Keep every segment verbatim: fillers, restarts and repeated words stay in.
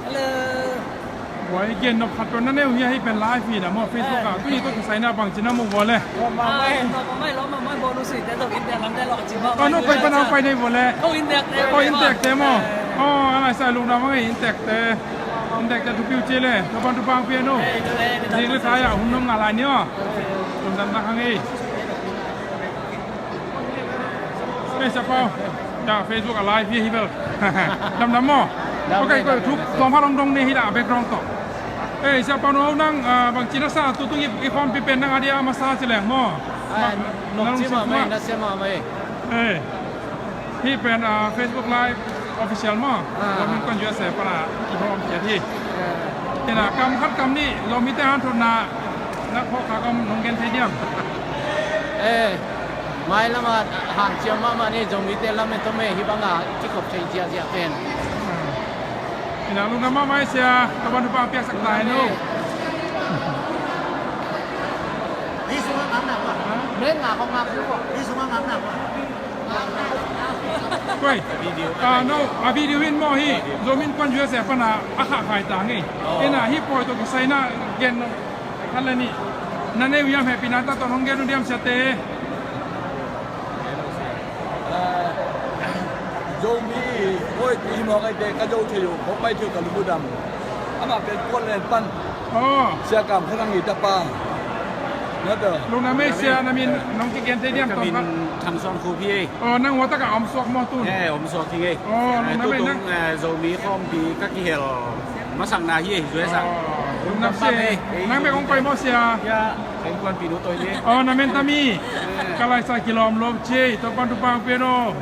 Hello. Wai gen nok khat peuh na neu hi a, hih pen live hi na maw, Facebook ah. Tuni tawh kisai na bangci na mu vua le. Aw, no pai pana pai nei vua le. Aw, inntekte maw. Aw, a laisa lungdam a ngei inntekte. Inntekte thupi uh ci le. Topan thupha hong pia in. Dik le thai ah hun nong ngah lai ni aw. Lungdam tak hang ei. Ei, Sia Pau. Ya, Facebook a live hi, hi bel. Damdam maw? Ok, ko thu tuam pha dongdong ni hi dah, background tawh. Ei, Sia Pau, no nang, ah, bangci na sa, tutung i, i khawmpi pen nang a dia masa ci leng maw? Nang lungsim mah mai, na sia mah mai. Ei. Hih pen, ah, Facebook Live official maw? Ah. Zomi Innkuan U S A pana i hawm ciat hi. Ina, kam khat kam nih Zomite hanthotna na phawk kha, kam nong gen thei diam? Eh, mailam ah hanciam mahmah ni, Zomite lamen tawh mei hih bangah kikhop thei ziahziah pen. Ina, lungdam mahmah ei Sia, Topan thupha piaksak ta hen uh. Hih sungah ngakna uh ah. Hih sungah ngakna uh ah. Koi, ah, no, a video in maw hih Zomi Innkuan U S A pana a khahkhai ta ngei. Ina, hih pawi tawh kisai na gen khat le nih na nei uh hiam, hehpihna tawh nong gen uh diam Siate? Zomi pawi tawh hi mawk aite ka zo thei uh, hong pai thei uh ka lungdam. Amah pen Portland pan. Aw. Sia Kam Kha Thang i tapa. Lungdam ei Sia, na min nong kigen thei diam? Ka min Thang Suan Khup hi ei. Aw, nang hua takah om suak maw tun? Eh, om suak hi ngei. Aw, lungdam ei. Tutung, eh, Zomi khawmpi ka kihel masakna hi ei, U S A. Aw, lungdam Sia. Nang bek hong pai maw Sia? Ya, ka innkuanpih nu tawh hi ei. Aw, na men tam hi. Ka laisa kilawm lo ci ei, Topan thupha hong pia in aw.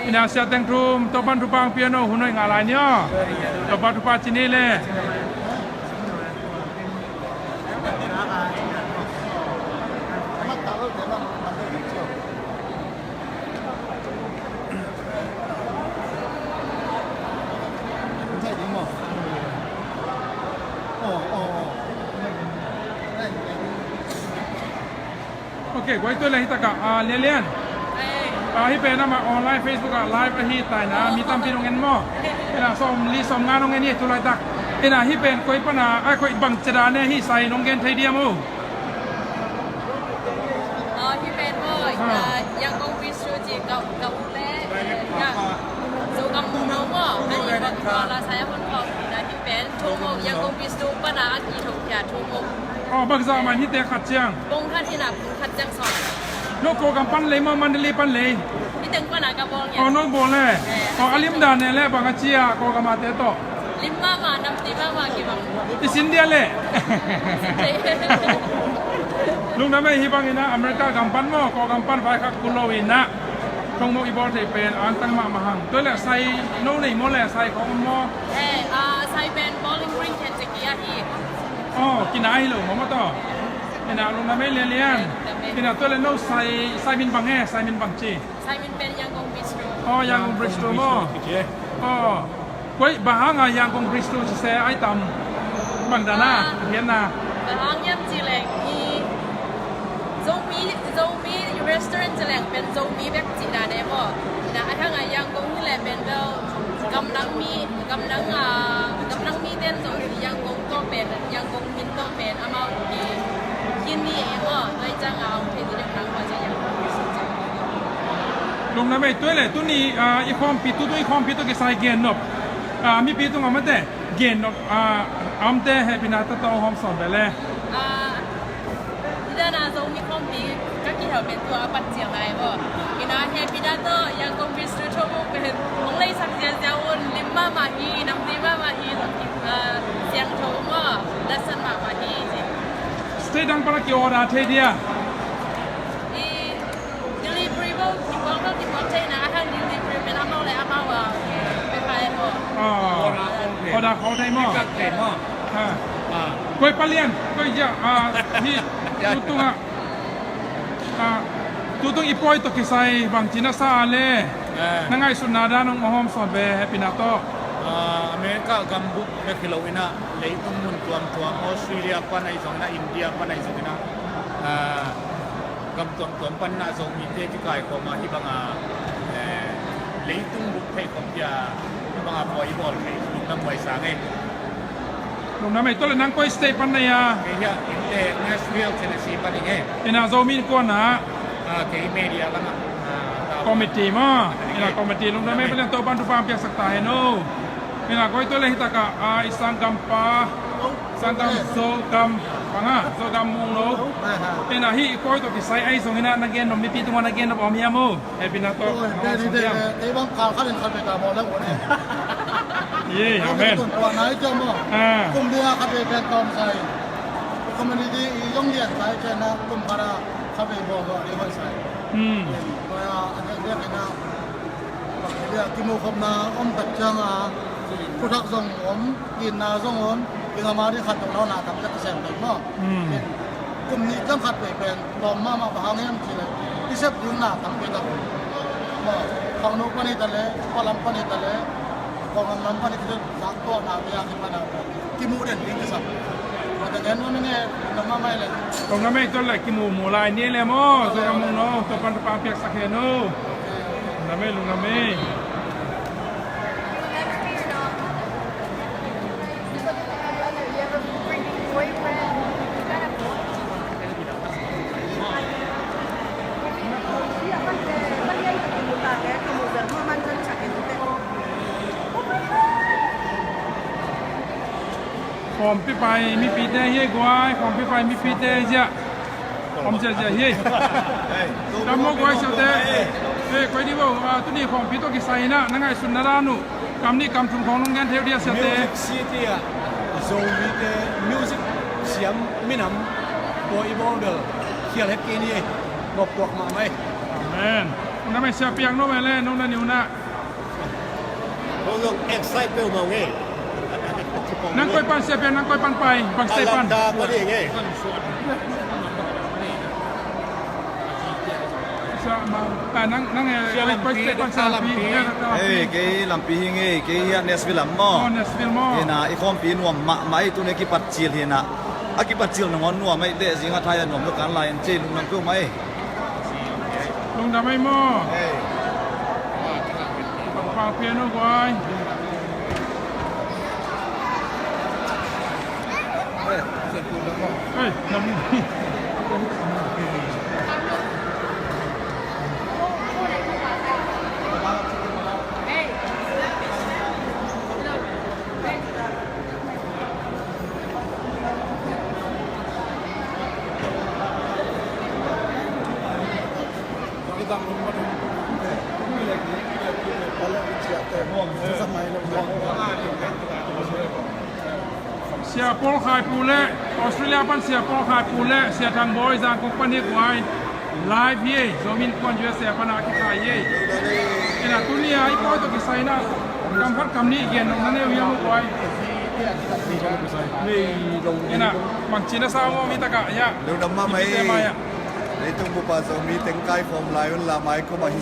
Ina, Sia Teng Thum, Topan thupha hong pia in aw, hun hoih ngah lai ni aw. Topan thupha ci ni le. Ok, guai, tua le hi takah, ah, Lianlian. Ah, hih pen amah online Facebook ah live ahi ta ina, mi tampi nong en maw? Ina, sawmli sawmnga nong en hi tu laitak. Ina, hih pen koi pana, ah, koi bang ciat a ne hih sai nong gen thei diam uh? Ah, hih pen maw, ah, Yangon Bistro ci ka, ka u le, ya, Zogam Mungno maw, a ni bang tua la sai a hun kong ina, hih pen thong maw, Yangon Bistro pana a ki thong kia thong maw. Aw, bangzah man hite khat ciang? Pong khat ina, pong khat ciang sawm. No Kawlgam pan lei maw, Mandalay pan lei? Hih teng pana ka bawl ngiat. Aw, no bawl le. Eh. Aw, a lim dan ne le bang a ci a, Kawlgam a te tawh? Lim mahmah, namti mahmah kibang. I sin dia le. Lungdam ei, hih bang ina America gam pan maw, Kawlgam pan vaikhak kul lo ina. Thong mawk i bawl thei pen a antang mahmah hang. Tua le sai no nei maw le sai khawng om maw? Eh, ah, sai pen Bowling Green Kentucky ahi. Aw, kina hi lo maw maw tawh. Ina, lungdam ei Lianlian. Ina, tua le no sai, sai min bang e, sai min bang ci? Sai min pen Yangon Bistro. Aw, Yangon Bistro maw? Aw. Koi, bang hanga Yangon Bistro ci se ai tam? Bang dana, ah, hian na. Bang hang hiam ci leng i Zomi, Zomi restaurant ci leng pen Zomi bek ci dan e maw. Na ai hanga Yangon hi le pen bel gamdang mi, gamdang, ah, gamdang mi ten zong Yangon tawh pen, Yangon min tawh pen amau ki, ki ni e maw. Tua i ciang a om thei ding a hang maw ci Yangon Bistro ci. Lungdam ei, tua le tuni, ah, i khawmpi, tutung i khawmpi tawh kisai gen nop. Ah, mipi tungah mate gen nop, ah, a omte hehpihna tawh hong hawm sawn ve le. Ah, i dana Zomi khawmpi ka kihel pen tua a pat ciang lai maw. Ina hehpihna tawh Yangon Bistro thong mawk pen hong leisak ziahziah un, lim mahmah hi, namti mahmah hi, ah, siangtho maw, latsan mahmah hi. State dang pan a ki-order thei dia? I Delivery bo, kipuang bo, kipuang thei na, a hang delivery pen amau le amau a, pe pa e bo. Ah, order khol thei maw? Pick up thei maw? Ah. Ah. Koi palian, koi ja, ah, hi, tutung ah. Ah, tutung i pawi tawh kisai bangci na sa a le. Ah. Na ngaihsutna dan hong hawm sawn ve, hehpihna tawh. Ah, America gambup bek hi lo ina, leitung mun tuamtuam, Australia pan ahi zong ina, India pan ahi zong ina. Ah, gam tuamtuam pan na Zomite kikaikhawm a hih banga, eh, Leitung bup thei khop hi a, tua banga pawi i bawl thei lungdam huai sa ngei. Lungdam ei. Tua leh nang koi state pan na hia? Kei hiah innte Nashville, Tennessee pan hi ngei. Ina Zomi Innkuan ah? Ah, kei media lam ah, ah, committee maw? Ina committee. Lungdam ei. Amen. Pasian Topa'n thupha piaksak ta hen aw. Ina koi tua leh hi tak ah, ah, i sanggampa, sanggam Zogam, bang a, Zogam Munglo. Ina hih koi tawh kisai ahi zongin ah na gen nop, mipi tungah na gen nop om hiam aw? Hehpihna tawh. Oi, pen hi dek leh, kei bang kal khat in khat vei ta bawl leng uh ne. Ye, amen. Tun tua nai ciang maw. Ah. Kum ding a khat vei pen tawm sa hi. Community i zong lian sa hi ciang a kum khat a khat vei bawl zaw ding hoih sa hi. Hmm. Tua a, a dek dek in a, bang hi dek a kimuh khopna om tak ciang a, thuthak zong om, itna zong om, i ngam a ding khat tawh launa tak tak kisem pen maw. Hmm. Kum nih ciang khat vei pen lawm mahmah, bang hang hiam cih leh i sep ding na tampi tak om. Maw, khangno pan hi ta leh, palam pan hi ta leh, kawlgam lam pan hi ta leh, zak tuahna te a kipan a kimuh den ding kisam. Tua teng en nuam ing e, lungdam mahmah ei leh. Lungdam ei, tua leh kimuh muh lai ni leh maw, Zogam Munglo, Topa'n thupha piaksak hen aw. Lungdam ei, lungdam ei. Khawmpi pai mipite hi ei guai, khawmpi pai mipite hi ziah. Om ziahziah hi. Tam maw guai siate. Eh, koi dih bo, ah, tuni khawmpi tawh kisai in ah na ngaihsutna dan uh, kam nih kam thum khawng nong gen thei uh dih a siate. Music City ah Zomite music siam minam pawi i bawl bel khial het kei ni ei. Noptuak mahmah ei. Amen. Nang mah sia piang no mah leh, nong na niu na. Nang koi pan sia pian, nang koi pan pai, bang state pan. Sa ma, ah, nang, nang, eh, koi state pan sa pi. Eh, kei Lampi hi ngei, kei hiah Nashville lam maw. Oh, Nashville maw. Ina, i khawmpi nuam mahmah ei, tuni kipat cil hi na. A kipat cil nangawn nuam ei, leh zing a thai a nuam lo kan lai in cei lungdam peuhmah ei. Lungdam ei maw. Ei. Pangpang pian uh guai. Ei, lam. Sia Paul Khai Pu le, Australia pan Sia Paul Khai Pu le Sia Thang Bawi Zangkong pan hi guai. Live hi ei, Zomi Innkuan U S A pan a kikhai hi ei. Ina tuni a i pawi tawh kisai in ah kam khat kam nih gen nong na nei uh hiam uh guai. Ina bangci na sa uh maw mi tak ah hiah. Lungdam mahmah ei. Leitung bup a Zomi teng kai khawm lai un la mai kawm ah hi.